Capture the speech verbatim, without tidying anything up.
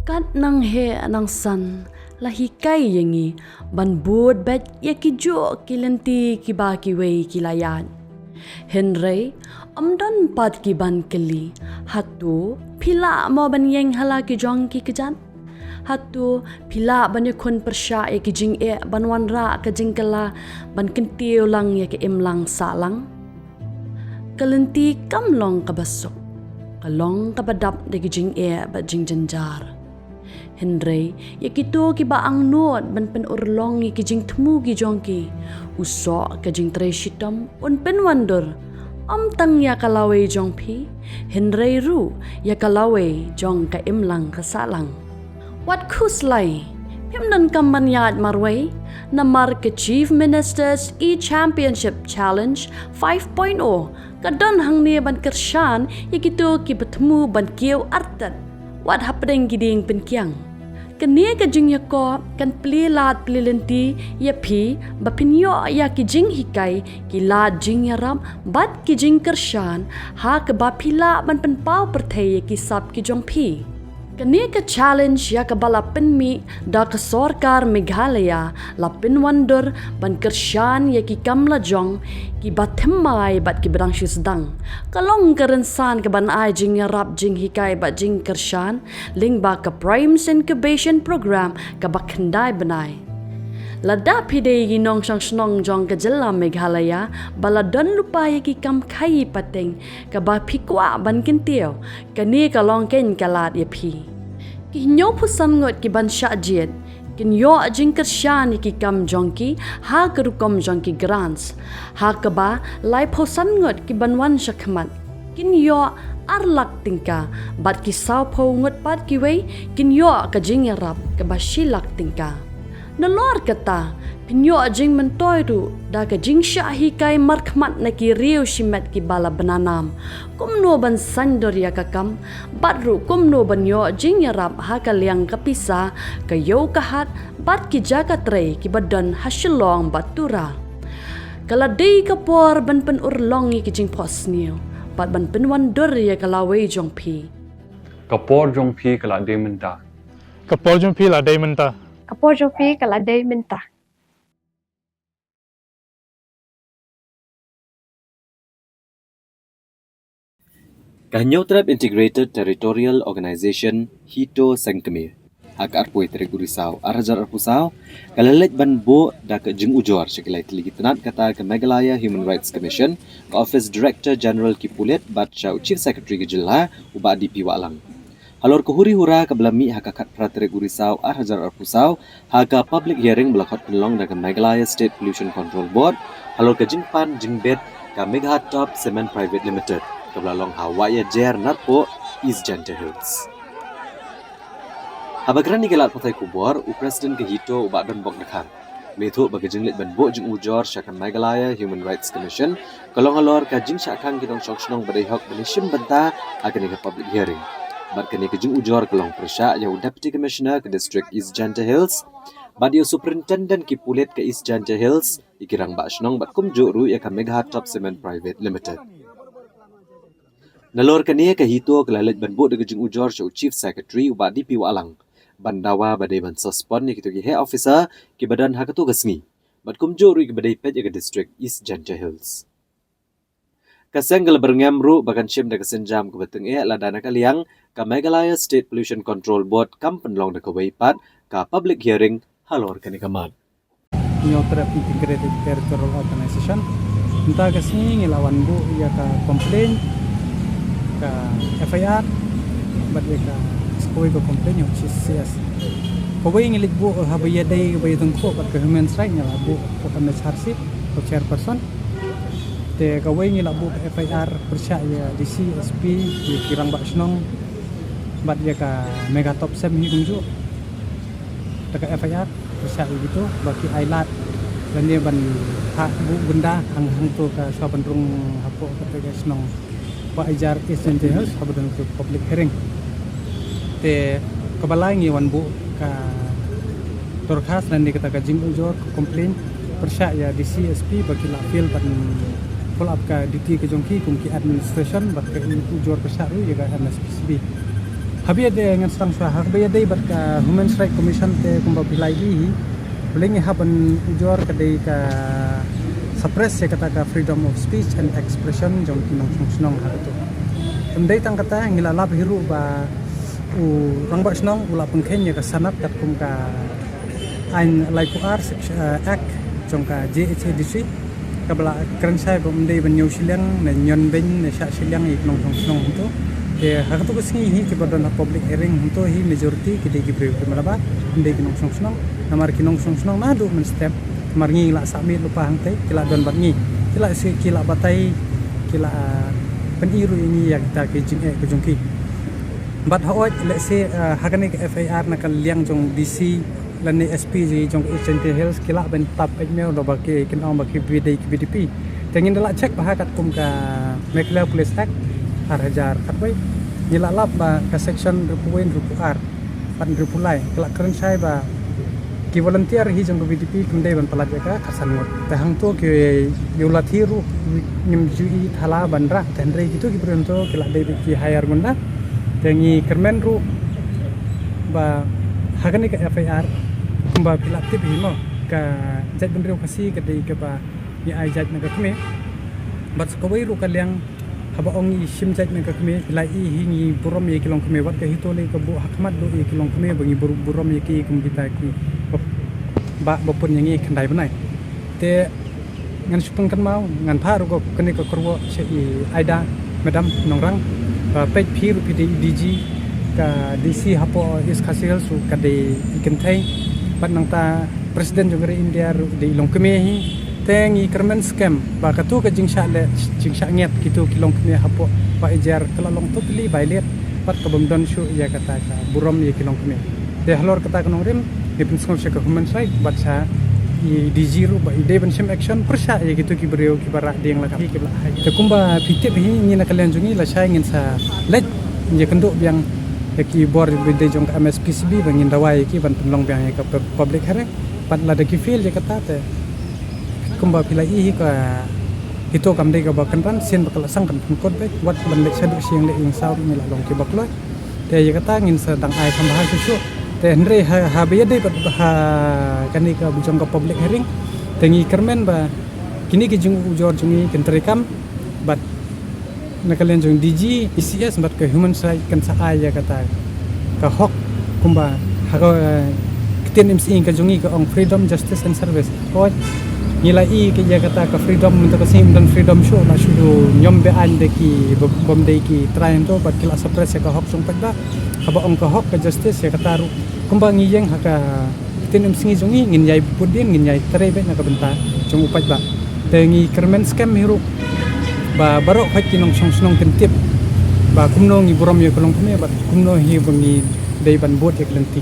Kat nang heh nang san la hikai ïa ngi ban bud beit ïa ki juh ki lynti kiba kiwei ki la ïaid. Hynrei ym don pat ki ban kylli, hato phi lah mo ban ïeng ha la ki jong ki kjat? Hato phi lah ban ïakhun pyrshah ïa ki jingeh ban wanrah ka jingkylla ban kyntiew lang ïa ka imlang sahlang? Ka lynti kam long kaba suk, ka long kaba dap da ki jingeh bad jingjynjar. Hynrei ïa kito kiba angnud ban pynurlong ïa ki jingthmu ki jong ki, u soh ka jingtrei shitom un pynwandur ym tang ïa ka lawei jong phi, hynrei ruh ïa ka lawei jong ka imlang ka sahlang. Wat khuslai, phim donkam ban ïaid marwei, namar ka Chief Minister's E-Championship Challenge five point oh ka don hangne ban kyrshan ïa kito kiba thmu ban kiew artat wat hapdeng ki dieng pynkiang. Kane ka jingïakob kan plie lad plie lynti ïa phi ba phin ïoh ïa ki jinghikai, ki lad jingïarap bad ki jingkyrshan ha kaba phi lah ban pynpaw pyrthei ïa ki sap ki jong phi. Kane ka challenge ïa kaba la pynmih da ka sorkar Meghalaya la pynwandur ban kyrshan ïa ki kam lajong kiba thymmai bad kiba dang shu sdang. Ka long ka rynsan kaban ai jingïarap jinghikai bad jingkyrshan lyngba ka PRIMES Incubation Programme kaba khyndai bnai. Lada phi dei ki nongshong shnong jong ka jylla Meghalaya ba la don lypa ïa ki kam khaïi pateng kaba phi kwah ban kyntiew, kane ka long keiñ ka lad ïa phi. Ki hynñiewphew san ngut kiban shah jied kin ïoh jingkyrshan ïa ki kam jong ki ha ka rukom jong ki grants, ha kaba laiphew san ngut kiban wan shakhmat kin ïoh ar lak tyngka, bad ki sawphew ngut pat kiwei kin ïoh ka jingïarap kaba shi lak tyngka. Nalor kata, phin ïoh jingmyntoi ruh da ka jingshah hikai markhmat na ki riew shimet kiba la bna nam, kumno ban saiñdur ïa ka kam, bad ruh kumno ban ïoh jingïarap ha ka liang ka pisa, ka ïew ka hat bad ki jaka trei kiba don ha Shillong bad Tura. Ka la dei ka por ban pynurlong ïa ki jingphohsniew bad ban pynwandur ïa ka lawei jong phi. Ka por jong phi ka la dei mynta. Ka por jong phi la dei mynta. Ka por jong phi ka la dei mynta. Ka Hynñiewtrep Integrated Territorial Organization, HITO Sengkmie, ha ka arphew tarik u Risaw ar hajar arphew saw, ka la leit ban buh da ka jingujor sha ki lai tylli ki tnat, kata ka Meghalaya Human Rights Commission, ka Office Director General ki Pulit bad sha u Chief Secretary ka jylla, u Bah D P Wahlang. Halor ka huri hura kaba la mih ha ka khatphra tarik u Risaw ar hajar arphew saw, ha ka public hearing ba la khot pynlong da ka Meghalaya State Pollution Control Board halor ka jingpan jingbit ka Meghatop Cement Private Limited, kaba la long ha Wahiajer Narpuh, East Jaintia Hills. Haba kren ïa ki lad pathai khubor, u President ka HITO, u Bah Donbok Dkhar, me thuh ba ka jingleit ban buh jingujor sha ka Meghalaya Human Rights Commission ka long halor ka jingshah khang ki nongshong shnong ba dei hok ban ïashim bynta ha kane ka public hearing. Bad kane ka jingujor ka long pyrshah ïa u Deputy Commissioner ka District East Jaintia Hills bad ïa u Superintendent ki Pulit ka East Jaintia Hills, ïa ki rangbah shnong bad kumjuh ruh ïa ka Meghatop Cement Private Limited. Nalor kane ka HITO ka la leit ban buh da ka jingujor sha u Chief Secretary, u Bah D P Wahlang, ban dawa ba dei ban suspend ïa kito ki heh officer kiba don ha kato ka sngi, bad kumjuh ruh ïa kiba dei peit ïa ka District East Jaintia Hills. Ka seng ka la byrngem ruh ba kan shim da ka sienjam kaba tyngeh lada na ka liang ka Meghalaya State Pollution Control Board kam pynlong da kawei pat ka public hearing halor kane ka mat. Hynñiewtrep Integrated Territorial Organization. Mynta ka sngi ngi la wan buh ïa ka complaint, ka F I R, bad ïa ka kawei ka complaint ïa u C S. Kawei ngi leit buh haba ïadei kaba ïa tyngkhuh bad ka human rights, ngi la buh ka M H R C, ka chairperson. Te kawei ngi la buh ka F I R pyrshah ïa D C, S P, ïa ki rangbah shnong bad ïa ka Meghatop Cement hi kumjuh. Da ka F I R pyrshah ïa kito ba ki ailad lane ban phah buh gunda hang hangto ka shuwa ban rung hapoh kata ka shnong Wahiajer, East Jaintia Hills, haba don ka public hearing. Te kaba lai ngi wan buh ka dorkhas lane kata ka jingujor, ka complaint pyrshah ïa D C, S P ba ki la fail ban follow up ka duty ka jong ki kum ki administration, bad ka ujor pyrshah ruh ïa ka M S P C B. Haba ïadei ngan sdang shuwa, haba ïadei bad ka Human Rights Commission te kumba phi la ïohi hi, balei ngi hap ban ujor ka dei ka suppress ïa kata ka freedom of speech and expression jong ki nongshong shnong ha kato. Ym dei tang kata, ngi la lap hi ruh ba u rangbah shnong u la pynkheiñ ïa ka sanad katkum ka aiñ laiphew ar sek-, eh, Act jong ka J H A D C, kaba la kren shai ba ym dei ban ñiew shiliang ne ñion beiñ ne shah shiliang ïa ki nongshong shnong hangto. Te ha kato ka sngi hi kiba don ha public hearing hangto hi majority ki dei ki briew ki mala ba ym dei ki nongshong shnong. Namar ki nongshong shnong naduh mynstep, namar ngi la sah miet lypa hangtei, ki la don bad ngi, ki la shu, ki la batai, ki la, ah, pyni ruh ïa ngi ïa kita ki jingeh ka jong ki. Bad hooid, lehse, ah, ha kane ka F I R na ka liang jong D C lane S P jong ka East Jaintia Hills ki lah ban tap peit miaw da ba ki, kin ong ba ki V D, ki V D P. Te ngin da lah check bha katkum ka Meghalaya Police Act ar hajar khatwei. Ngi lah lap ba ka section hynriewphew wei, hynriewphew ar bad hynriewphew lai ki lah kren shai ba ki volunteer hi jong ka V D P kim dei ban palat ïa ka khatsan ngut. Te hangto ki ïa u lathi ruh ngim ju i thala ban rah, te hynrei kito ki briew hangto ki lah dei beit ki hire gunda. Te ngi kyrmen ruh ba ha kane ka F I R kumba phi lah tip hi mo, ka jaitbynriew Khasi ka dei kaba ngi ai jait na ka kmie. Bad sa kawei ruh ka liang, haba ong ngi shim jait na ka kmie, phi la i hi ngi burom ïa ki longkmie, wat ka HITO lei ka buh ha khmat duh ïa ki longkmie ba ngi bur-, burom ïa ki kum kita ki ba, ba, ba pun ïa ngi khyndai bnai. Te ngan shu pynkynmaw, ngan phah ruh kane ka kyrwoh sha i Aida Madam Nongrang, ba peit phi ruh phi dei i D G, ka D C hapoh East Khasi Hills ruh ka dei i kynthei, bad nangta President jong ka ri India ruh dei i longkmie hi. Te ngi kyrmen skhem ba kato ka jingshah leh, jingshah ngiat kito ki longkmie hapoh Paidbah ka la long totally violate bad ka bym don shuh ïa kata ka burom ïa ki longkmie. Te halor kata ka nongrim, ngi pynsngew sha ka Human Rights bad sha i D G ruh ba i dei ban shim action pyrshah ïa kito ki briew kiba rah dieng la ka, kiba la hai. Te kumba phi tip hi, ngi na ka liang jong ngi lashai ngin sa leit ïakynduh biang ïa ki bor ba dei jong ka M S P C B ba ngin dawa ïa ki ban pynlong biang ïa ka pu-, public hearing. Bad lada ki fail ïa kata te kumba phi la i hi, ka HITO kam dei kaba kynran, sien ba ka la sdang kan pynkut beit, wat ban leit shaduh shi ïing leh ïing saw ngi la long kiba kloi. Te ïa kata ngin sa dang ai kham bha shuh shuh. Te hynrei ha, haba ïadei bad ha kane ka jong ka public hearing, te ngi kyrmen ba kine ki jingujor jong ngi kin treikam bad na ka liang jong D G, E C S bad ka Human Rights kan sa ai ïa kata ka hok kumba ha ka, eh, ktien M C I ka jong ngi ka ong freedom, justice and service. Hooid, ngi la i ka ïa kata ka freedom, mynta ka sngi ym don freedom shuh, la shu ñiom be-aiñ da ki ba-, bym dei ki trai hangto bad ki la suppress ïa ka hok jong paidbah. Haba ong ka hok ka justice ïa kata ruh kumba ngi ïeng ha ka ktien M C I jong ngi, ngin ïai bud dien, ngin ïai trei beit na ka bynta jong u paidbah. Te ngi kyrmen skhem hi ruh ba baroh khoit ki nongshong shnong kin tip ba kumno ngi burom ïa ka longkmie bad kumno hi ba ngi dei ban bud ïa ka lynti.